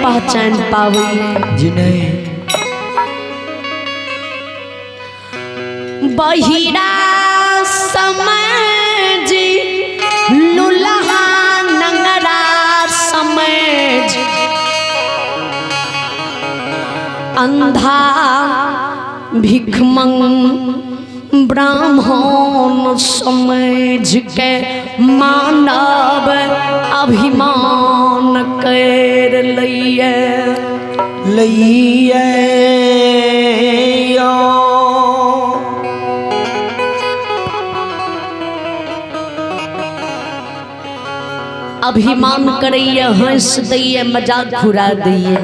पहचान पाबैए जी नहीं। बहिरा समझ लुल्हा नंगरा समझ अंधा भिखमंग ब्राह्मण समझ के मानव अभिमान कर लैये लैये। अभिमान करैये, हंस दैये, मजाक उड़ा दैये।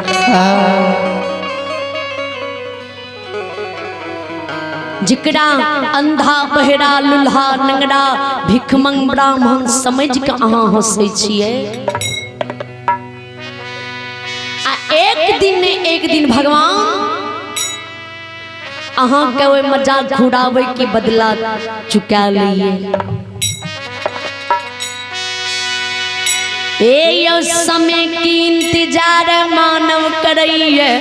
जिकरा अंधा बहरा लुल्हा नंगरा भिखमंग ब्राह्मण समझ के अहाँ हंसै छियै, आ एक दिन ने एक दिन भगवान अहाँ के ओहि मजाक उड़ाबै के बदला चुका लैये। ए यो समय की इंतजार मानव करैये,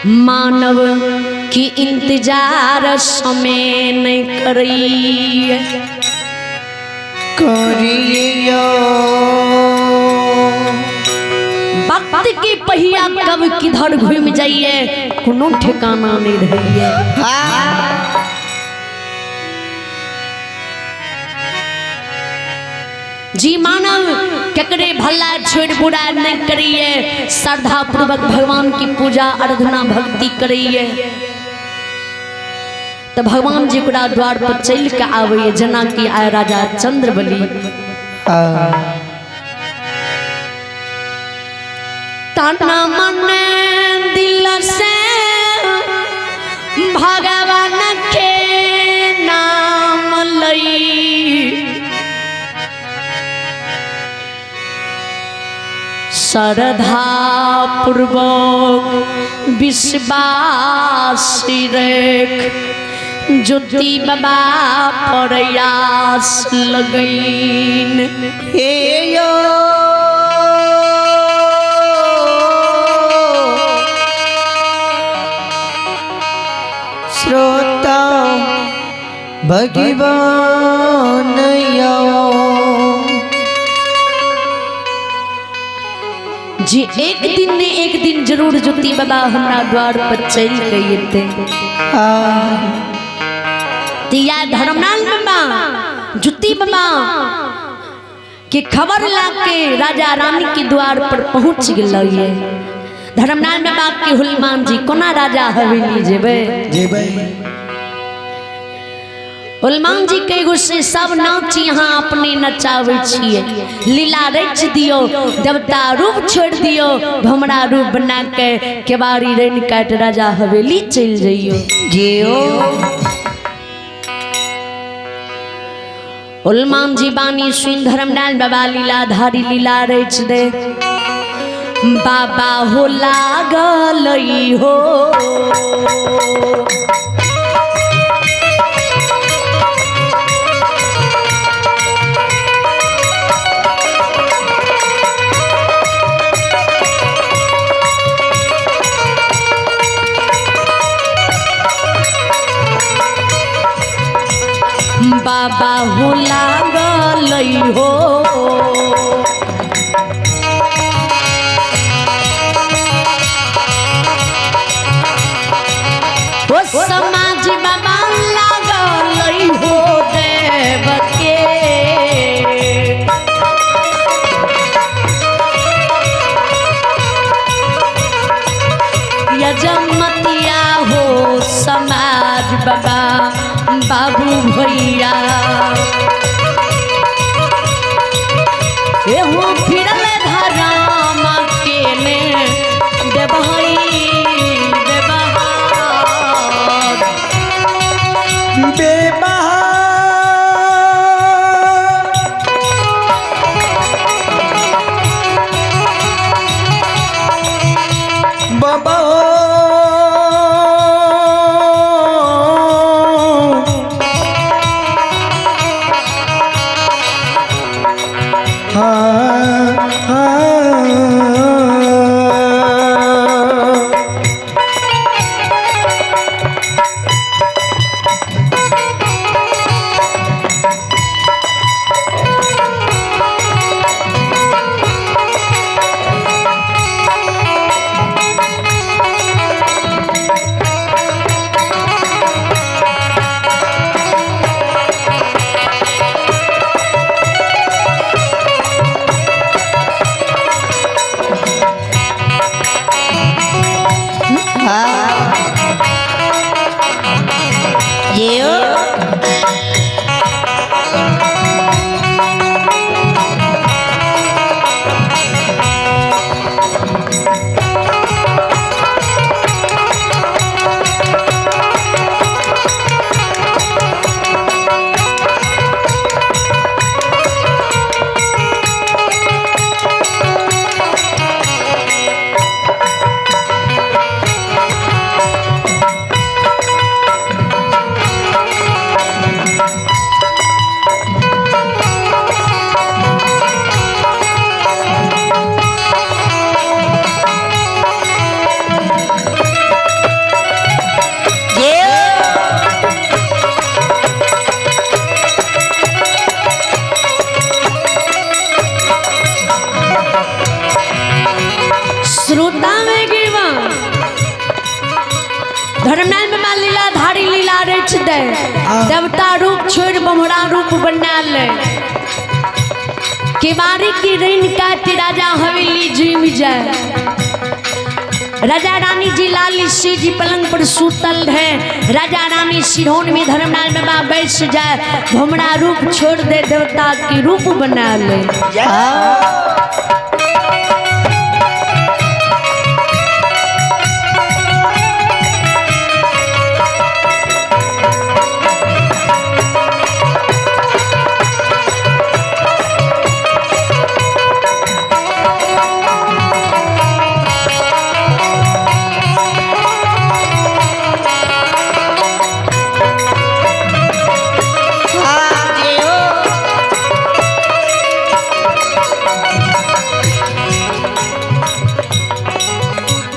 मानव की इंतजार समय नहीं करैये करियो। वक्त की पहिया कब किधर घूम जाइए कोनो ठिकाना नहीं रहिए। जी मानव केकरे भला छोड़ बुरा नहीं करिए, श्रद्धा पूर्वक भगवान की पूजा आराधना भक्ति करिए तो भगवान जी ओकरा द्वार पर चल के आबैए, जेना कि आय राजा चंद्रबली। तना मन दिल से भगवान के नाम लई, श्रद्धा पूर्वक विश्वास रेख ज्योति बाबा प्रयास लगैन। हे यो श्रोता भगवान यो जी एक दिन ने एक दिन जरूर ज्योति बाबा हमरा द्वार पर चल के एते। तिया धर्मनाल बाबा ज्योति बाबा के खबर ला के राजा रानी के द्वार पर पहुंच गेलै। धर्मनाल बाबा के हुलमान जी कोना राजा हवेली जेबै जेबै। हुलमान जी के एगो से सब नाच यहाँ अपने नचाबै छियै, लीला रच दियो, देवता रूप छोड़ दियो, भमरा रूप बना के केवाड़ी रैन काट राजा हवेली चल जइयो। जियो। हुलमान जी बानी सुन धर्मनाल बाबा लीला धारी लीला रच दे, बाबा हो लागल हो बाबा हो लागल हो। ओ समाज बाबा लागल हो देव के, यजमतिया हो समाज बाबा बाबू भैया। एहू फिरल धराम के ने देवहई बेबहार बेबहार। बाबा हाँ हाँ। देवता रूप छोड़ बमरा रूप बना ले। केवाड़ी की ऋण काट राजा हवेली जिम जाए। राजा रानी जी लाल सिंह जी पलंग पर सूतल है। राजा रानी सिरौन में धर्मलाल बाबा बैस जाए, भमरा रूप छोड़ दे देवता की रूप बना ले।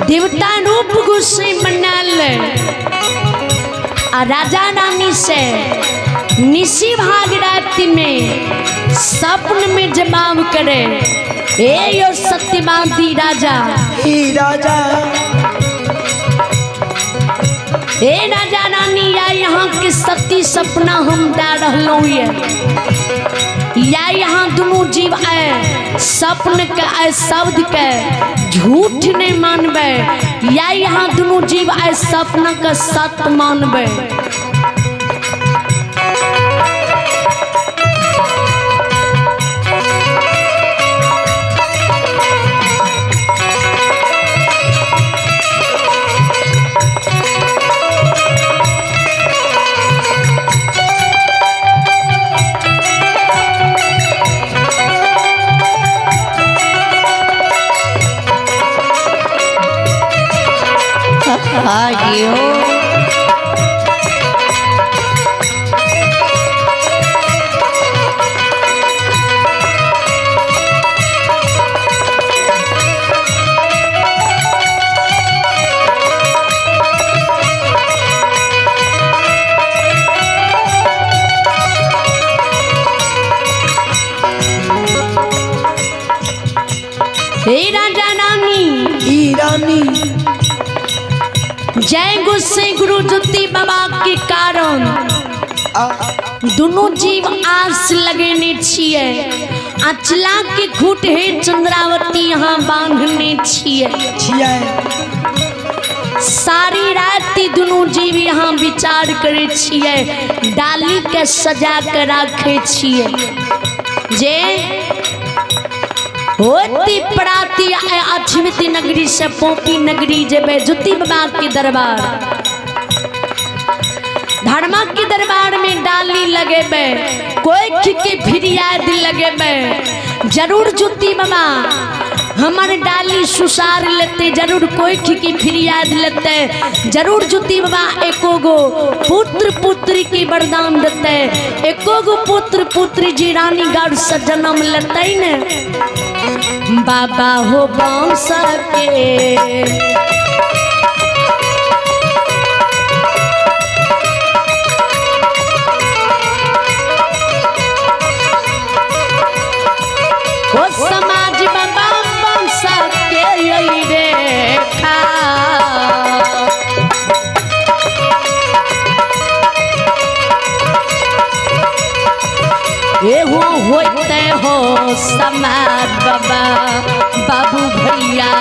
देवता रूप गुस्से बना ले आ राजा रानी से निशी भाग राति में सपन में जवाब करे, ए यो सत्यवादी राजा, ही राजा, ए राजा रानी, या यहाँ के सती सपना हम दे रहलहुँ ये, या यहाँ दुनू जीव आए सपन के आए शब्द के झूठ नहीं मानबे, या यहाँ दुनू जीव आए सपना के सत्य मानबे। हे राजा रानी, ही रानी, जय गुस्से गुरु ज्योति बाबा के कारण दोनों जीव आस लगेने छिए, अचला के खूट है चंद्रावती यहाँ बांधने छिए। छिए। सारी रात दोनों जीव यहाँ विचार करे छिए, डाली के सजा के राखे छिए। जे होती पराती अछमिति नगरी से पोपी नगरी जेबे ज्योति बाबा के दरबार, धर्मा के दरबार में डाली लगेबे, कोई के फिरियाद लगेबे, जरूर ज्योति बाबा हमर डाली सुसार लेते, जरूर कोई की फिरियाद लेते, जरूर ज्योति बाबा एको गो पुत्र पुत्री के वरदान देते, एको गो पुत्र पुत्री जी रानी गढ़ से जन्म लेते ने। बाबा हो बंस के ओ समाज बाबा बंस के रेखा, एहो होते हो समाज बाबा बाबू भैया,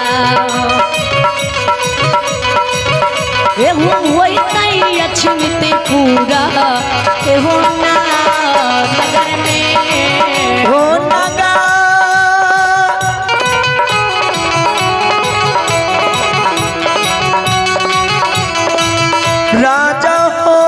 एहो होते अछमित पूरा एहो ना नगर में हो नगर। राजा हो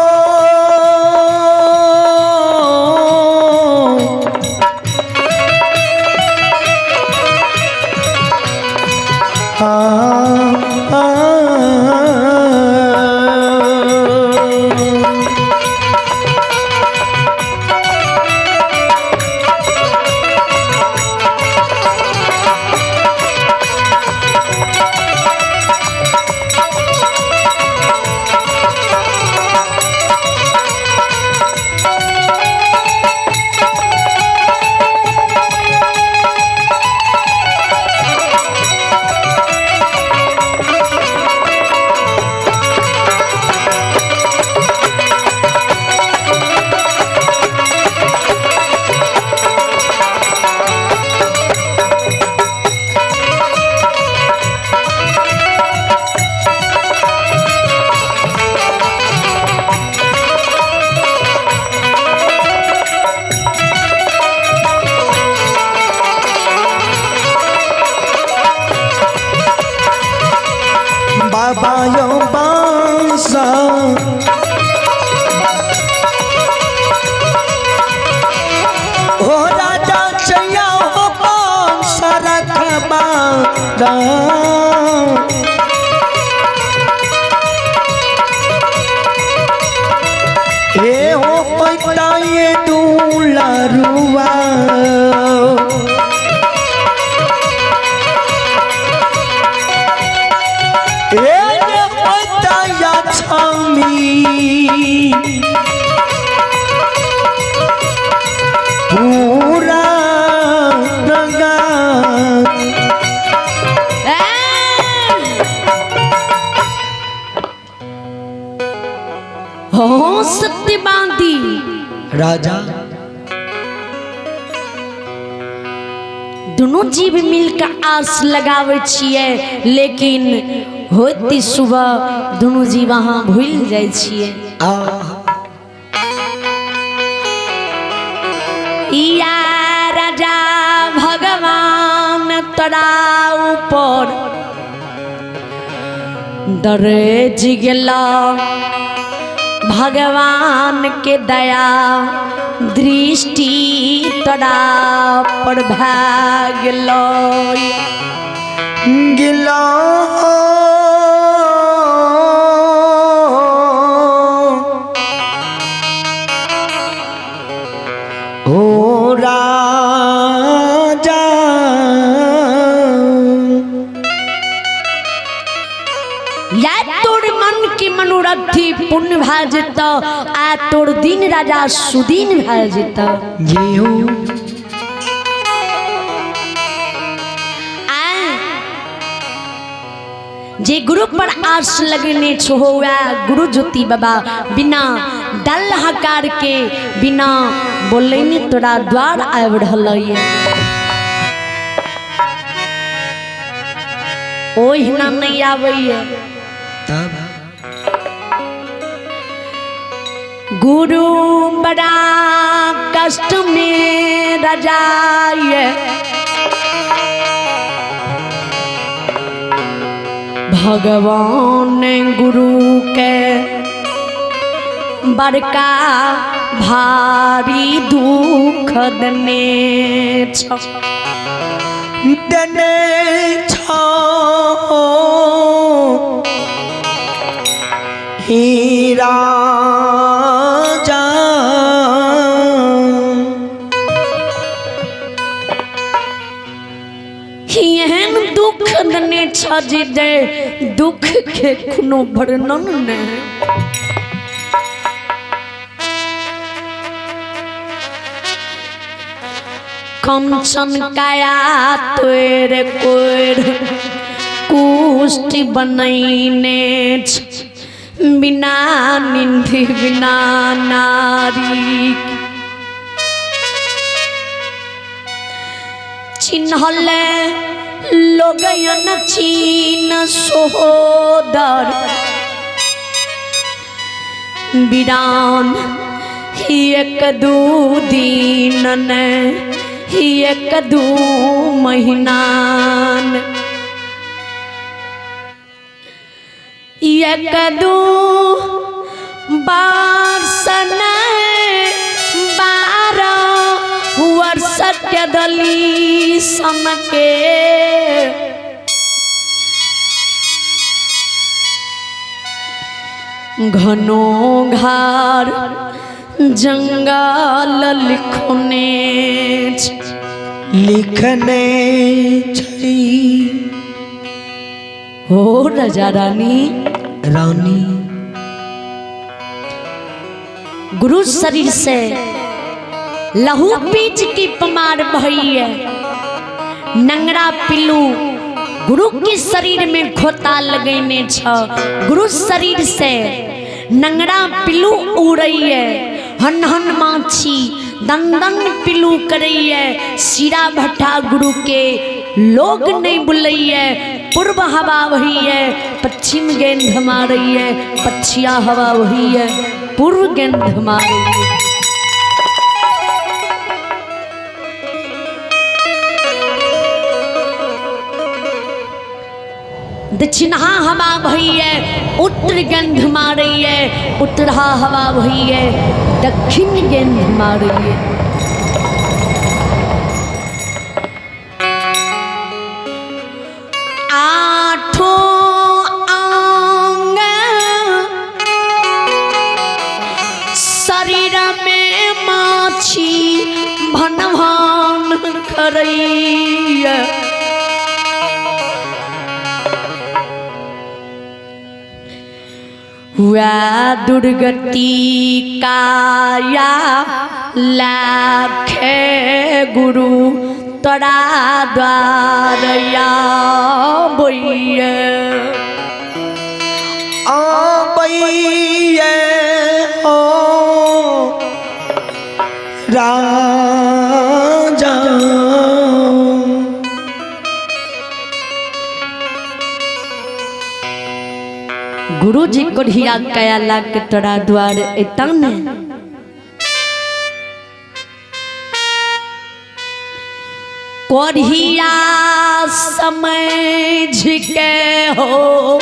बाबा यो बांसा हो राजा चैया हो बांसा रखबा ए हो पैता ये दूलारुआ ए जे पैता या छामी पूरा नगा हो सत्यवादी राजा दुनू जीव मिलकर आस लगावे छियै, लेकिन होती सुबह दुनू जीव अहाँ भूल जाइ छियै। आहा या राजा भगवान तोरा ऊपर दरेज गेला, भगवान के दया दृष्टि तोरा पर भए गेलो। गिला ओ राजा या तोर मन के मनोरथी पुण्य भए जेत, आ तोर दिन राजा सुदीन भए जेत। जी हो आ जे गुरु पर आस लगने छो वह गुरु ज्योति बाबा बिना दल हकार के बिना बोलने तोरा द्वार आबि रहल ये। ओहिना नहीं आबैये। तब गुरु बड़ा कष्ट में रजाए, भगवान गुरु के बड़का भारी दुख देने छ। देने छो ही राजा एहन दुख देने छ जे दुख के कोनो वर्णन नहीं। कंचन काया तोर कोर कुष्ठ बनैने छ, बिना निंद बिना नारी चिन्हल लोगयन चीन सोदर बिरान एक दू दिन ने एक दू महीनान एक दू वर्ष ने 12 वर्ष के दली समके घनो घार जंगल लिखने लिखने छै हो राजा रानी रानी गुरु शरीर से लहू पीच की पमार भई नंगरा पिल्लू गुरु के शरीर में खोता लगेने छ। गुरु शरीर से नंगरा पिल्लू उड़ैये, हन हन माछी दन दन पिल्लू करैये, सिरा भट्टा गुरु के लोग नहीं बुलैये, पूर्व हवा वही है पश्चिम गेंद मारैये, पछिया हवा वही है पूर्व गेंद मारैये। दक्षिणहा हवा भैये उत्तर गंध मारैये, उत्तरहा हवा भैये दक्षिण गंध मारैये। आठों अंग शरीर में माछी भन भन करैया। हुआ दुर्गति काया लाखे गुरु तोरा द्वारया बोइए आबैये हो राजा। गुरु जी कोढ़िया कया लाख तोरा द्वार एता ने। कोढ़िया समझ के हो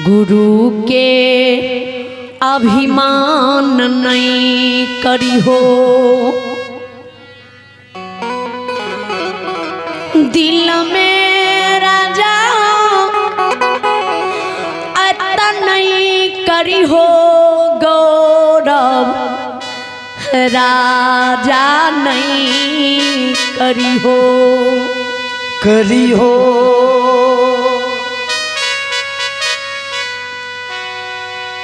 गुरु के अभिमान नहीं करी हो। दिल में राजा अत नहीं करी हो गौरव, राजा नहीं करी हो करी हो।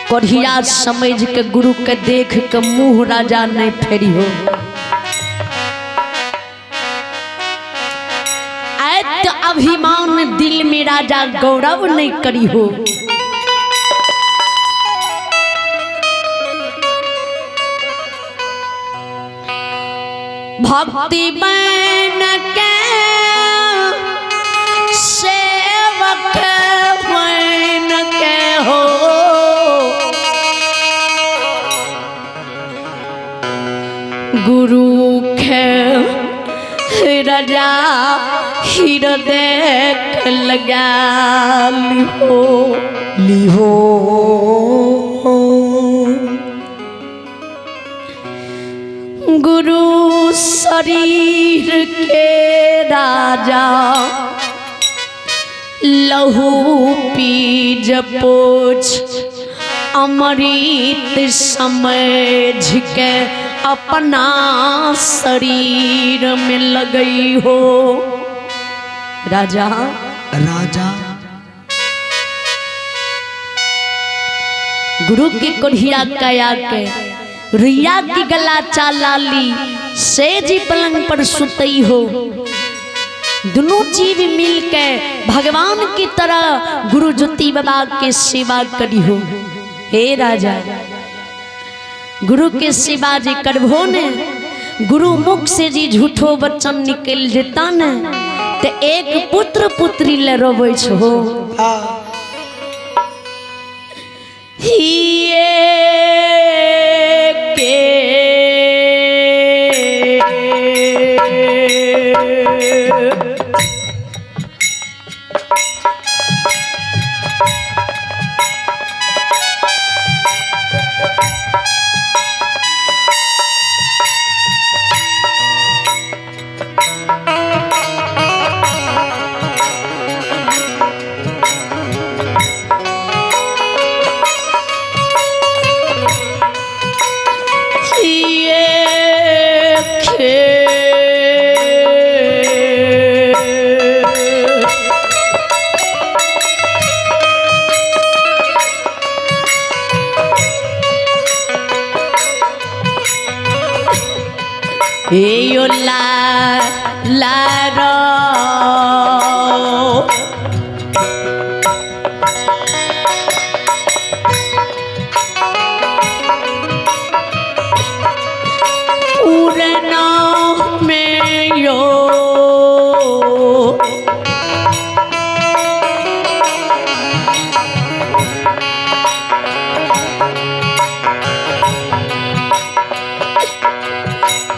कोढ़िया समझ के गुरु के देख के मुंह राजा नहीं फेरी हो। ऐत अभिमान दिल में राजा गौरव नहीं करी हो। भक्ति बन के सेवक बन के हो गुरु के राजा हृदय लगा लिहो लिहो। गुरु शरीर के राजा लहू पीज पोछ अमृत समझ के अपना शरीर में लगई हो। राजा राजा गुरु की कोढ़िया कया के रुइया की गला चाला ली सेजी पलंग पर सुतई हो। दोनों जीव मिल के भगवान की तरह गुरु ज्योति बाबा के सेवा करी हो। हे राजा गुरु के सेवा जी करभो ने, गुरु मुख से जी झूठो वचन निकल जेता ने ते एक पुत्र पुत्री ले रोबै छो। ये ला ला रो पूरना में यो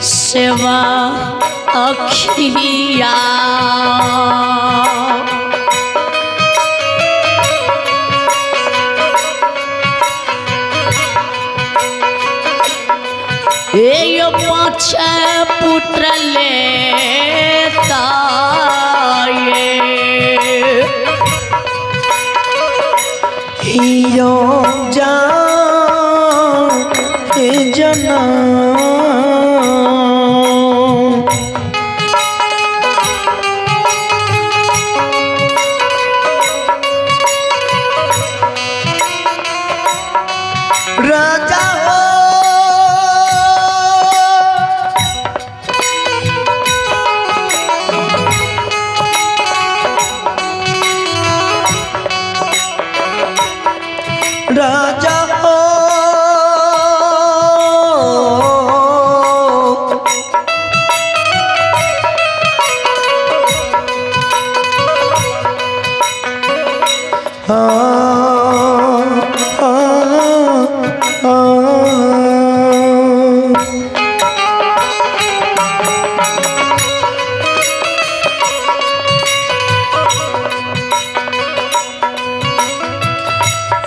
सेवा अखिया। ए यो पाँच पुत्र लेता ये। यो जा जना राजा हो। राजा हो। हाँ, हाँ, हाँ।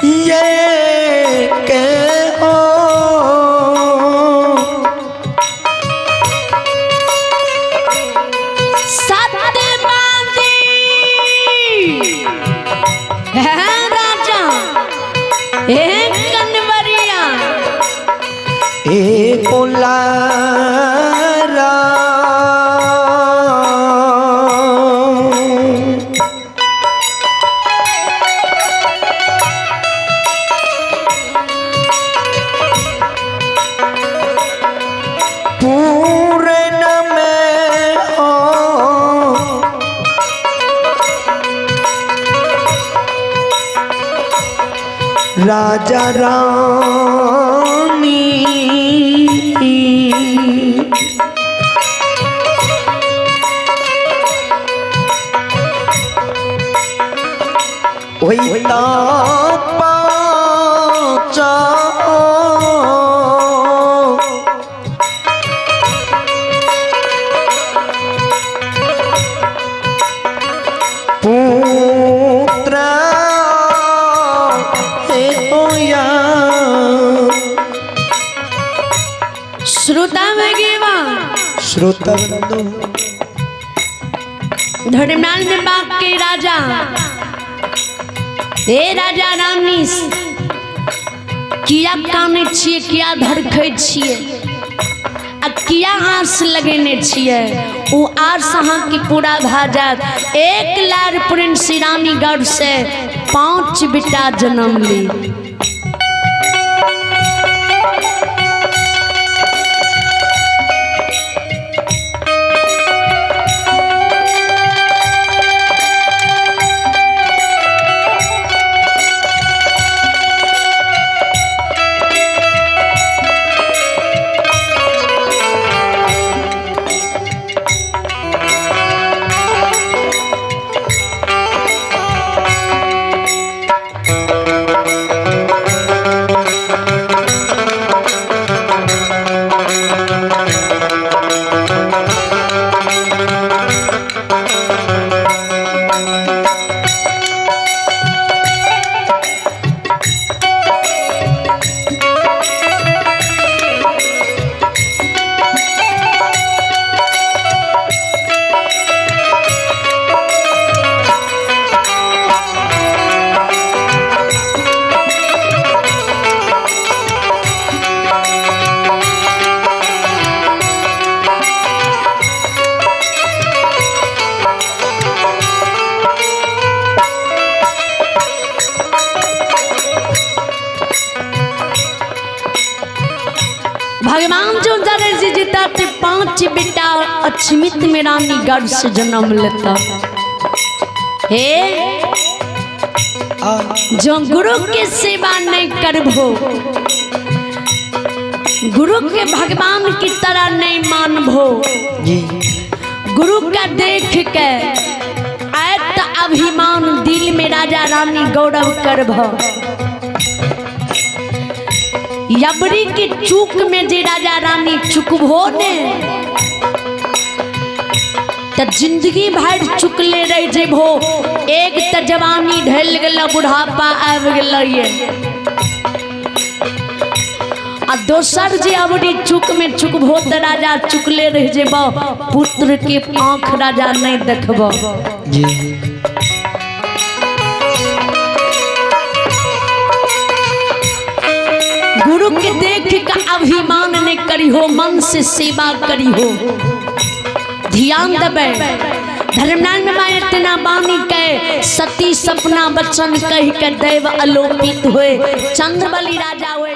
ये के हो सत बांदी है राजा हे कनवरिया। ए कोलारा पूरन में हो राजा रानी। वही पाचा पुत्र हे होया। श्रोता भगवा श्रोता बंधु धर्मनाल में बाग के राजा हे राजा रानी किया काने छिए, किया धड़कै छिए आ किया आस लगेने छिए, ओ आस अहाँके पूरा भए जायत। एक लार प्रिंस रानी गर्भ से 5 बेटा जन्म ली। भगवान जो जरे जी जीता ते 5 बेटा अछमित में रानी गर्भ से जन्म लेता। हे जो गुरु के सेवा नहीं करबो, गुरु के भगवान की तरह नहीं मानबो, जी गुरु का देख के आयत अभिमान दिल में राजा रानी गौरव करबो। यबरी की चूक में जे राजा रानी चुकबो ने त जिंदगी भर चुकले रह जेबो। एक त जवानी ढल गेल, बुढ़ापा आबि गेल ये, आ दोसर जे अवरी चुक में चुकबो त राजा चुकले रह जेबो, पुत्र के आंख राजा नहीं देखबो। जी। गुरु के देख के अभिमान नहीं करी हो, मन से सेवा करी हो। ध्यान देबै। धर्मनारायण बाबा इतना बानी के सती सपना बचन कह के दैव अलोपित हुए, चंद्रबली राजा हुए।